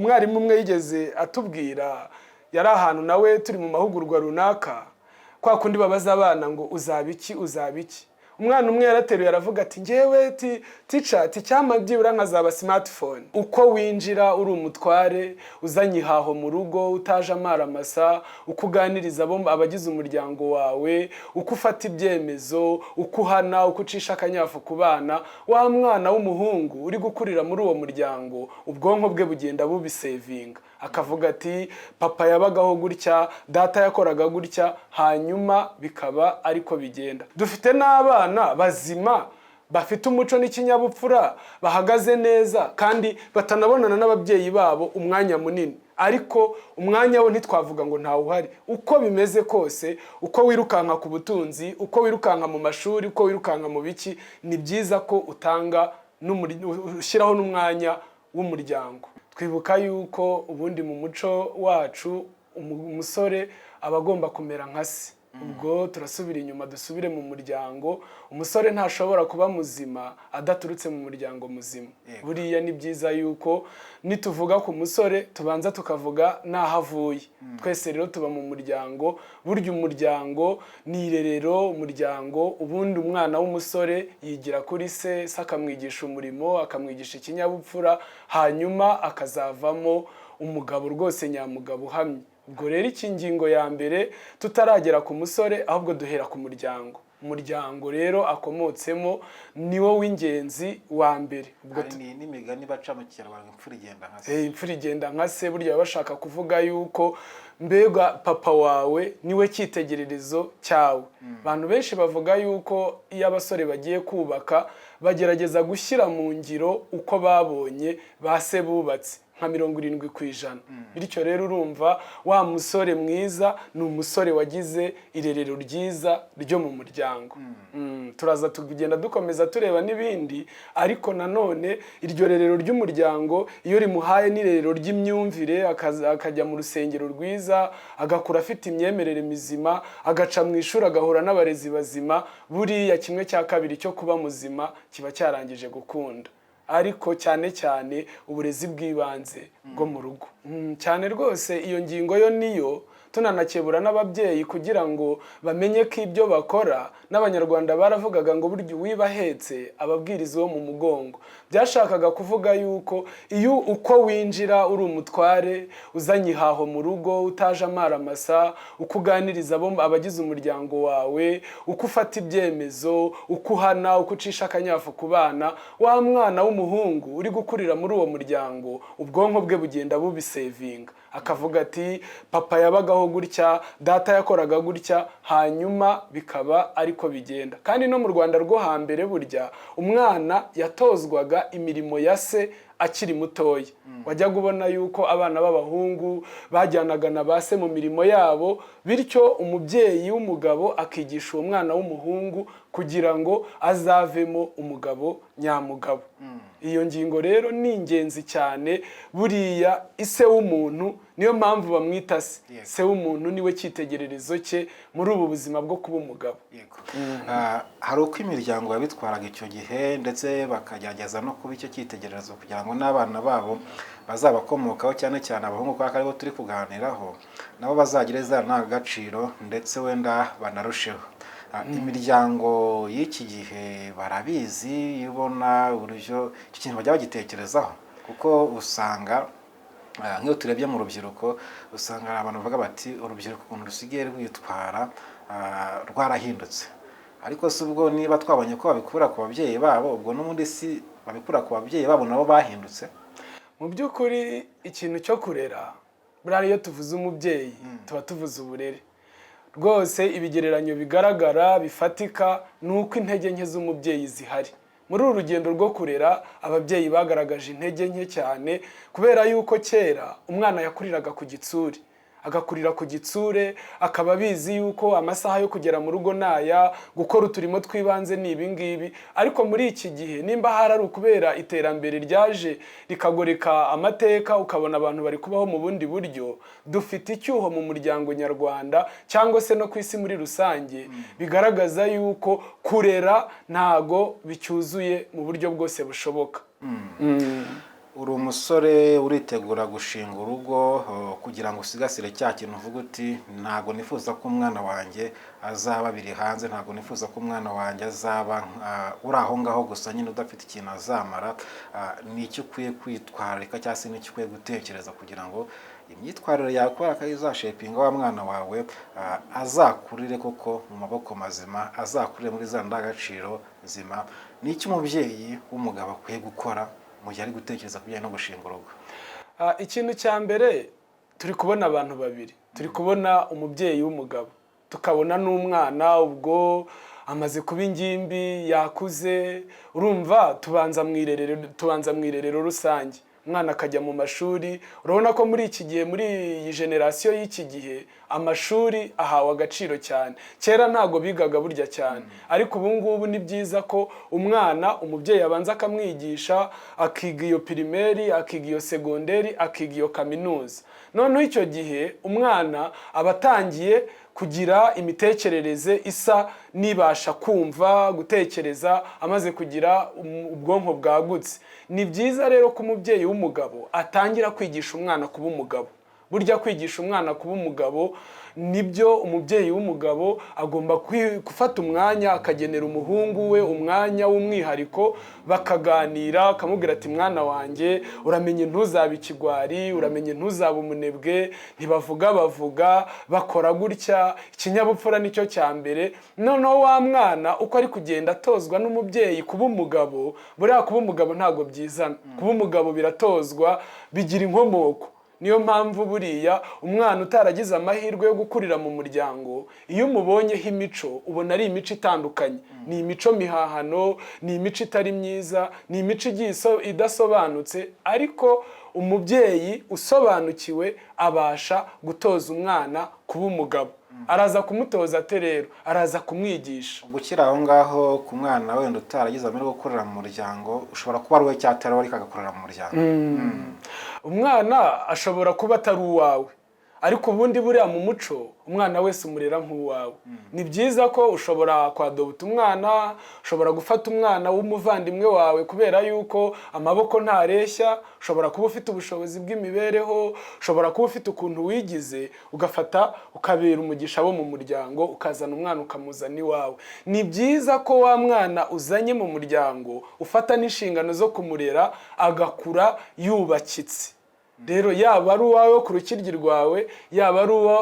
Umwarimu umwe yigeze atubwira, yari ahantu nawe turi mu mahugurwa runaka, kwa kundi babaza abana ngo "Uzaba iki? Uzaba iki?" Umwana umwe yarateruye aravuga ati: "Ngewe teacher," ati, "icyampa byibura nkazaba smartphone." Uko winjira uri umutware, uzanye ihaho mu rugo, utaje amaramasa, uko uganiriza abo abagize umuryango wawe, uko ufata ibyemezo, uko uhana, uko ucisha akanyafu ku bana, wa mwana w'umuhungu uri gukurira muri uwo muryango, ubwonko bwe bugenda bubisevinga, akavuga ati: "Papa yabagaho gutya, data yakoraga gutya," hanyuma bikaba ariko bigenda. Dufite n'abana bazima bafite umuco n'ikinyabupfura, bahagaze neza kandi batanabonana n'ababyeyi babo umwanya munini, ariko umwanya wo ntitwavuga ngo ntawuhari. Uko bimeze kose, uko wirukanka ku butunzi, uko wirukanka mu mashuri, uko wirukanka mu biki, ni byiza ko utanga ushyiraho n'umwanya w'umuryango. Twibuka yuko ubundi mu muco wacu umusore aba agomba kumera nka se. Ubwo turasubira inyuma, dusubire mu muryango. Umusore ntashobora kuba muzima adaturutse mu muryango muzima. Buriya ni byiza yuko nituvuga ku musore tubanza tukavuga n'aho avuye. Twese rero tuba mu muryango. Burya umuryango ni irerero. Umuryango, ubundi umwana w'umusore yigira kuri se, se akamwigisha umurimo, akamwigisha ikinyabupfura, hanyuma akazavamo umugabo rwose nyamugabo uhamye. Ubwo rero iki ngingo ya mbere, tutaragera ku musore, ahubwo duhera ku muryango. Umuryango rero akomotsemo niwo w'ingenzi wa mbere. Ubwo Hari n'imigani baca mu Kinyarwanda: "Imfura igenda nka se." Imfura igenda nka se. Burya baba bashaka kuvuga yuko mbega papa wawe niwe cyitegererezo cyawe. Abantu benshi bavuga yuko iyo abasore bagiye kubaka bagerageza gushyira mu ngiro uko babonye ba se bubatse, nka 70%. Bityo rero urumva wa musore mwiza ni umusore wagize irerero ryiza ryo mu muryango. Turaza tugenda dukomeza tureba n'ibindi, ariko nanone iryo rerero ry'umuryango iyo rimuhaye n'irerero ry'imyumvire, akajya mu rusengero rwiza, agakura afite imyemerere mizima, agaca mu ishuri agahura n'abarezi bazima, buriya kimwe cya kabiri cyo kuba muzima kiba cyarangije gukunda. Ariko cyane cyane uburezi bw'ibanze bwo mu rugo. Cyane rwose iyo ngingo yo niyo tunanakebura n'ababyeyi kugira ngo bamenye ko ibyo bakora. N'Abanyarwanda baravugaga ngo burya uwiba ahetse ababwiriza uwo mu mugongo. Byashakaga kuvuga yuko iyo uko winjira uri umutware, uzanye ihaho mu rugo, utaje amaramasa, uko uganiriza abo abagize umuryango wawe, uko ufata ibyemezo, uko uhana, uko ucisha akanyafu ku bana, wa mwana w'umuhungu uri gukurira muri uwo muryango, ubwonko bwe bugenda bubisevinga, akavuga ati: "Papa yabagaho gutya, data yakoraga gutya," hanyuma bikaba ariko bigenda. Kandi no mu Rwanda rwo hambere burya umwana yatozwaga imirimo ya se akiri mutoya. Wajyaga ubona yuko abana b'abahungu bajyanaga na ba se mu mirimo yabo, bityo umubyeyi w'umugabo akigisha uwo mwana w'umuhungu kugira ngo azavemo umugabo nyamugabo. Iyo ngingo rero ni ingenzi cyane. Buriya ise w'umuntu, niyo mpamvu bamwita se. Se w'umuntu niwe cyitegererezo cye muri ubu buzima bwo kuba umugabo. Yego. Hari uko imiryango yabitwaraga icyo gihe, ndetse bakagerageza no kuba icyo cyitegererezo kugira ngo n'abana babo bazabakomokaho, cyane cyane abahungu kubera ko aribo turi kuganiraho, nabo bazagire za ndangagaciro ndetse wenda banarusheho. Imiryango y'iki gihe barabizi? Iyo ubona uburyo icyo kintu bajya bagitekerezaho, kuko usanga nk'iyo turebye mu rubyiruko, usanga hari abantu bavuga bati: "Urubyiruko ukuntu rusigaye rwitwara rwarahindutse." Ariko si ubwo niba twabonye ko babikura ku babyeyi babo, ubwo n'ubundi si babikura ku babyeyi babo nabo bahindutse? Mu by'ukuri ikintu cyo kurera, buriya iyo tuvuze umubyeyi tuba tuvuze uburere. Rwose ibigereranyo bigaragara bifatika ni uko intege nke z'umubyeyi zihari muri uru rugendo rwo kurera. Ababyeyi bagaragaje intege nke cyane, kubera yuko kera umwana yakuriraga ku gitsure, agakurira ku gitsure, akaba abizi yuko amasaha yo kugera mu rugo naya, gukora uturimo tw'ibanze ni ibi ngibi. Ariko muri iki gihe, nimba hari ari ukubera iterambere ryaje rikagoreka amateka, ukabona abantu bari kubaho mu bundi buryo, dufite icyuho mu muryango nyarwanda cyangwa se no ku isi muri rusange, bigaragaza yuko kurera ntago bicyuzuye mu buryo bwose bushoboka. Uri umusore uritegura gushinga urugo, kugira ngo usigasire cya kintu uvuga uti: "Ntabwo nifuza ko umwana wanjye azaba biri hanze, ntabwo nifuza ko umwana wanjye azaba uri aho ngaho gusa nyine udafite ikintu azamara." Ni icyo ukwiye kwitwararika cyangwa se n'icyo ukwiye gutekereza kugira ngo imyitwarire yawe, kubera ko izashapinga wa mwana wawe, azakurire koko mu maboko mazima, azakurire muri za ndangagaciro nzima. Ni icyo umubyeyi w'umugabo akwiye gukora mu gihe ari gutekereza ku bijyanye no gushinga urugo? Ikintu cya mbere, turi kubona abantu babiri: turi kubona umubyeyi w'umugabo, tukabona n'umwana. Ubwo amaze kuba ingimbi, yakuze. Urumva tubanza mu irerero rusange, umwana akajya mu mashuri. Urabona ko muri iki gihe, muri iyi génération y'iki gihe, amashuri ahawe agaciro cyane. Kera ntabwo bigaga burya cyane, ariko ubu ngubu ni byiza ko umwana umubyeyi abanza akamwigisha, akiga iyo primaire, akiga iyo secondaire, akiga iyo kaminuza. Noneho icyo gihe umwana aba atangiye kugira imitekerereze isa n'ibasha kumva, gutekereza, amaze kugira ubwonko bwagutse. Ni byiza rero ko umubyeyi w'umugabo atangira kwigisha umwana kuba umugabo. Burya kwigisha umwana kuba umugabo nibyo, umubyeyi w'umugabo agomba gufata umwanya, akagenera umuhungu we umwanya w'umwihariko, bakaganira, akamubwira ati: "Mwana wanjye, uramenye ntuzabe ikigwari, uramenye ntuzabe umunebwe. Ntibavuga bavuga, bakora gutya. Ikinyabupfura nicyo cya mbere." Noneho wa mwana uko ari kugenda atozwa n'umubyeyi kuba umugabo, buriya kuba umugabo ntabwo byizana, kuba umugabo biratozwa, bigira inkomoko. Niyo mpamvu buriya umwana utaragize amahirwe yo gukurira mu muryango, iyo umubonyeho imico, ubona ari imico itandukanye, ni imico mihahano, ni imico itari myiza, ni imico igiye idasobanutse. Ariko umubyeyi usobanukiwe abasha gutoza umwana kuba umugabo. Araza kumutoza ate rero? Araza kumwigisha. Gukira aho ngaho, ku mwana wenda utaragize amahirwe yo gukorera mu muryango, ushobora kuba ari we cyangwa atari we, ariko agakorera mu muryango. Umwana ashobora kuba atari uwawe, ariko ubundi buriya mu muco umwana wese umurera nk'uwawe. Ni byiza ko ushobora kwadopta umwana, ushobora gufata umwana w'umuvandimwe wawe, kubera yuko amaboko ntareshya. Ushobora kuba ufite ubushobozi bw'imibereho, ushobora kuba ufite ukuntu wigize, ugafata ukabera umugisha wo mu muryango, ukazana umwana, ukamuzana iwawe. Ni byiza ko wa mwana uzanye mu muryango ufata n'inshingano zo kumurera, agakura yubakitse. Rero yaba ari uwawe wo ku rukiryi rwawe, yaba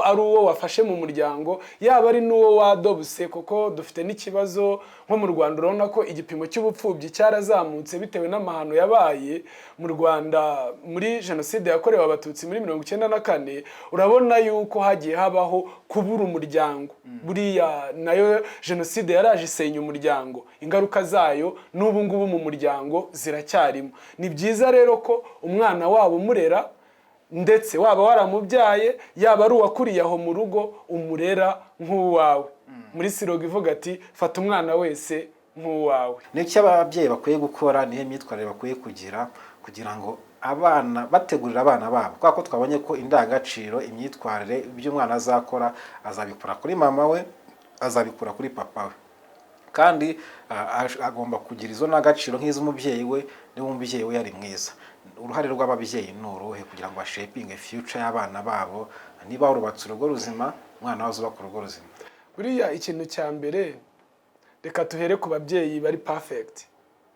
ari uwo wafashe mu muryango, yaba ari n'uwo wadoptse, kuko dufite n'ikibazo nko mu Rwanda, urabona ko igipimo cy'ubupfubyi cyarazamutse bitewe n'amahano yabaye mu Rwanda muri Jenoside yakorewe Abatutsi muri 94. Urabona yuko hagiye habaho kubura umuryango. Buriya nayo Jenoside yaraje isenya umuryango, ingaruka zayo n'ubu ngubu mu muryango ziracyarimo. Ni byiza rero ko umwana wabo umurera, ndetse waba waramubyaye, yaba ari uwakuriye aho mu rugo, umurera nk'uwawe. Muri slogan ivuga ati: "Fata umwana wese nk'uwawe." Ni icyo ababyeyi bakwiye gukora, niyo myitwarire bakwiye kugira kugira ngo abana, bategurira abana babo, kubera ko twabonye ko indangagaciro, imyitwarire, ibyo umwana azakora azabikura kuri mama we, azabikura kuri papa we, kandi agomba kugira izo ndangagaciro nk'iz'umubyeyi we niba umubyeyi we yari mwiza. Uruhare rw'ababyeyi ni uruhe kugira ngo bashapinge future y'abana babo? Niba warubatse urugo ruzima, umwana we azubaka urugo ruzima. Buriya ikintu cya mbere, reka tuhere ku babyeyi bari perfect,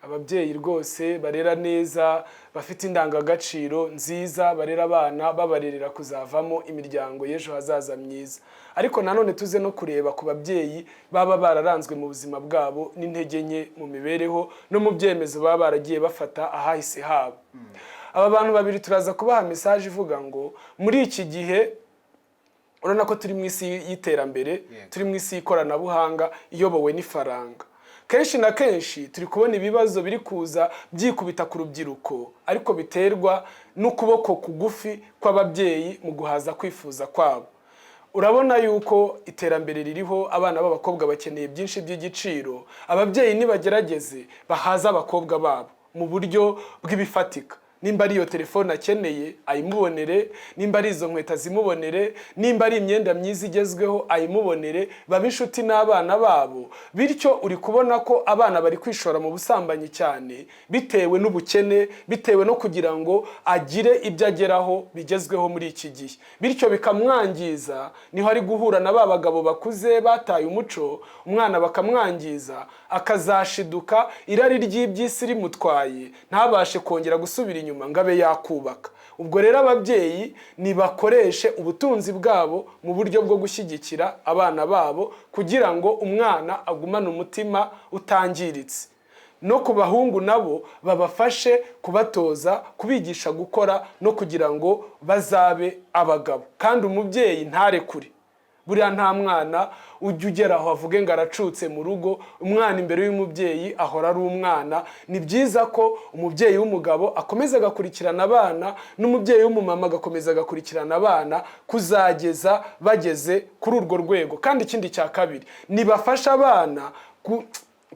ababyeyi rwose barera neza, bafite indangagaciro nziza, barera abana babarerera kuzavamo imiryango y'ejo hazaza myiza. Ariko nanone tuze no kureba ku babyeyi baba bararanzwe mu buzima bwabo n'intege nke mu mibereho no mu byemezo baba baragiye bafata ahahise habo. Aba bantu babiri turaza kubaha message ivuga ngo muri iki gihe urabona ko turi mu isi y'iterambere, turi mu isi y'ikoranabuhanga iyobowe n'ifaranga. Kenshi na kenshi turi kubona ibibazo biri kuza byikubita ku rubyiruko, ariko biterwa n'ukuboko kugufi kw'ababyeyi mu guhaza kwifuza kwabo. Urabona yuko iterambere ririho, abana b'abakobwa bakeneye byinshi by'igiciro. Ababyeyi nibagerageze bahaze abakobwa babo mu buryo bw'ibifatika. Nimba ari iyo telefone akeneye, ayimubonere. Nimba ari izo nkweto, azimubonere. Nimba ari imyenda myiza igezweho, ayimubonere. Babe inshuti n'abana babo. Bityo uri kubona ko abana bari kwishora mu busambanyi cyane bitewe n'ubukene, bitewe no kugira ngo agire ibyo ageraho bigezweho muri iki gihe, bityo bikamwangiza. Niho ari guhura na ba bagabo bakuze bataye umuco, umwana bakamwangiza, akazashiduka irari ry'iby'isi rimutwaye, ntabashe kongera gusubira inyuma ngo abe yakubaka. Ubwo rero ababyeyi nibakoreshe ubutunzi bwabo mu buryo bwo gushyigikira abana babo, kugira ngo umwana agumane umutima utangiritse. No ku bahungu nabo babafashe kubatoza, kubigisha gukora no kugira ngo bazabe abagabo. Kandi umubyeyi ntarekure. Buriya nta mwana ujya ugera aho avuge ngo aracutse mu rugo. Umwana imbere y'umubyeyi ahora ari umwana. Ni byiza ko umubyeyi w'umugabo akomeza agakurikirana abana, n'umubyeyi w'umumama agakomeza agakurikirana abana kuzageza bageze kuri urwo rwego. Kandi ikindi cya kabiri, nibafashe abana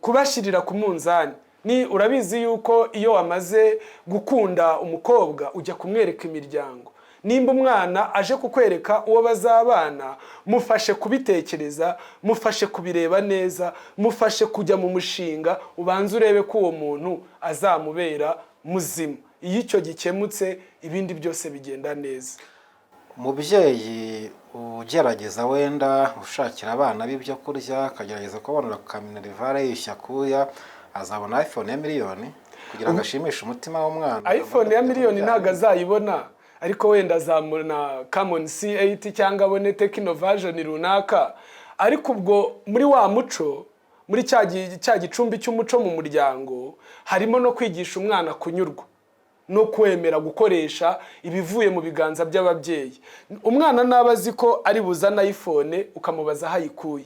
kubashyirira ku munzani. Ni urabizi yuko iyo wamaze gukunda umukobwa ujya kumwereka imiryango. Nimba umwana aje kukwereka uwo bazabana, mufashe kubitekereza, mufashe kubireba neza, mufashe kujya mu mushinga, ubanze urebe ko uwo muntu azamubera muzima. Iyo icyo gikemutse, ibindi byose bigenda neza. Umubyeyi ugerageza wenda ushakira abana be ibyo kurya, akagerageza kubonera ku ka minerval yishyuye akuya, azabona iPhone ya miliyoni kugira ngo ashimishe umutima w'umwana? iPhone ya miliyoni ntabwo azayibona, ariko wenda azamubona Camon C8 cyangwa abone Tecno version runaka. Ariko ubwo muri wa muco, muri cya gicumbi cy'umuco mu muryango, harimo no kwigisha umwana kunyurwa no kwemera gukoresha ibivuye mu biganza by'ababyeyi. Umwana naba azi ko ari buzane iPhone, ukamubaza aho ayikuye.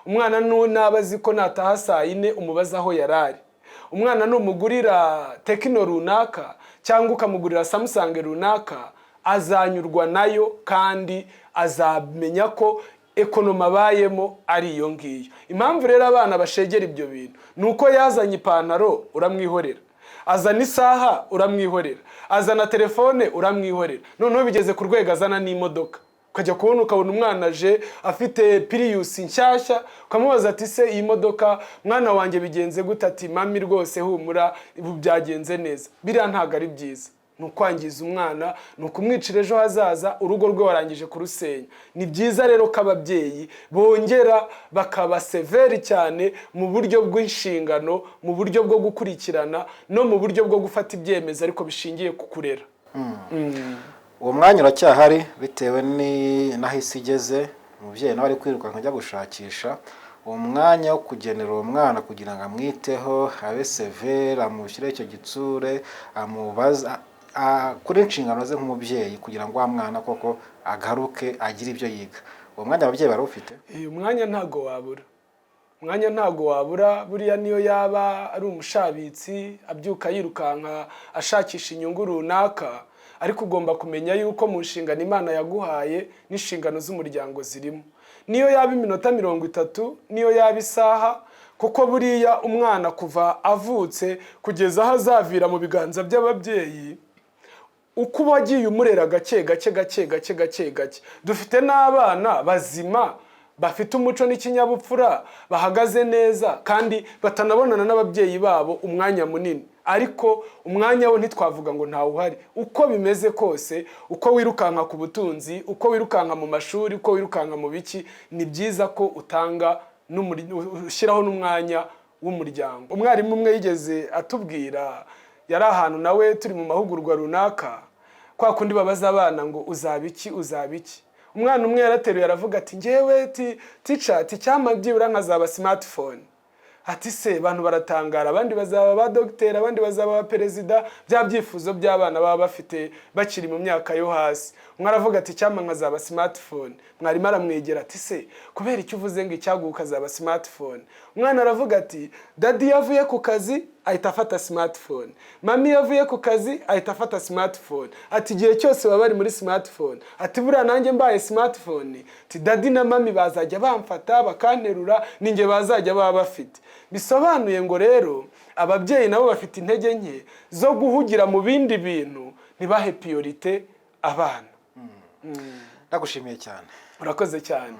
Umwana naba azi ko nataha saa 4, umubaza aho yari ari. Umwana numugurira Tecno runaka cyangwa ukamugurira Samsung runaka, azanyurwa nayo kandi azamenya ko economy abayemo ari iyo ngiyo. Impamvu rero abana bashegera ibyo bintu ni uko yazanye ipantaro uramwihorera, azana isaha uramwihorera, azana telefone uramwihorera, noneho bigeze ku rwego azana n'imodoka. Ukajya kubona ukabona umwana aje afite Prius nshyashya, ukamubaza ati: "Se iyi modoka, mwana wanjye, bigenze gute?" Ati: "Mami, rwose humura, ubu byagenze neza." Biriya ntabwo ari byiza, ni ukwangiza umwana, ni ukumwicira ejo hazaza, urugo rwe warangije kurusenya. Ni byiza rero ko ababyeyi bongera bakaba severe cyane mu buryo bw'inshingano, mu buryo bwo gukurikirana no mu buryo bwo gufata ibyemezo, ariko bishingiye ku kurera. Uwo mwanya uracyahari bitewe n'aho isi igeze. Umubyeyi nawe ari kwirukanka ajya gushakisha. Uwo mwanya wo kugenera uwo mwana kugira ngo amwiteho, abe severe, amushyire icyo gitsure, amubaza kuri inshingano ze nk'umubyeyi kugira ngo wa mwana koko agaruke agire ibyo yiga, uwo mwanya ababyeyi barawufite? Uyu mwanya ntago wabura, umwanya ntago wabura. Buriya niyo yaba ari umushabitsi abyuka yirukanka ashakisha inyungu runaka, ariko ugomba kumenya yuko mu nshingano Imana yaguhaye n'inshingano z'umuryango zirimo. Niyo yaba iminota 30, niyo yaba isaha, kuko buriya umwana kuva avutse kugeza aho azavira mu biganza by'ababyeyi, uko uba wagiye umurera gake gake gake gake gake gake. Dufite n'abana bazima bafite umuco n'ikinyabupfura, bahagaze neza kandi batanabonana n'ababyeyi babo umwanya munini, ariko umwanya wo ntitwavuga ngo ntawuhari. Uko bimeze kose, uko wirukanka ku butunzi, uko wirukanka mu mashuri, uko wirukanka mu biki, ni byiza ko utanga ushyiraho n'umwanya w'umuryango. Umwarimu umwe yigeze atubwira, yari ahantu nawe turi mu mahugurwa runaka, kwa kundi babaza abana ngo: "Uzaba iki? Uzaba iki?" Umwana umwe yarateruye aravuga ati: "Ngewe teacher," ati, "icyampa byibura nkazaba smartphone." Ati se abantu baratangara, abandi bazaba ba dogiteri, abandi bazaba ba perezida, bya byifuzo by'abana baba bafite bakiri mu myaka yo hasi. Umwe aravuga ati: "Icyampa nkazaba smartphone." Mwarimu aramwegera ati: "Se kubera icyo uvuze ngo icyaguha ukazaba smartphone?" Umwana aravuga ati: "Daddy iyo avuye ku kazi ahita afata smartphone, mami iyo avuye ku kazi ahita afata smartphone. Ati igihe cyose baba bari muri smartphone. Ati buriya nanjye mbaye smartphone, ati daddy na mami bazajya bamfata bakanterura, ninjye bazajya baba bafite. Bisobanuye ngo rero ababyeyi nabo bafite intege nke zo guhugira mu bindi bintu, ntibahe priorité abana. Ndagushimiye cyane. Urakoze cyane.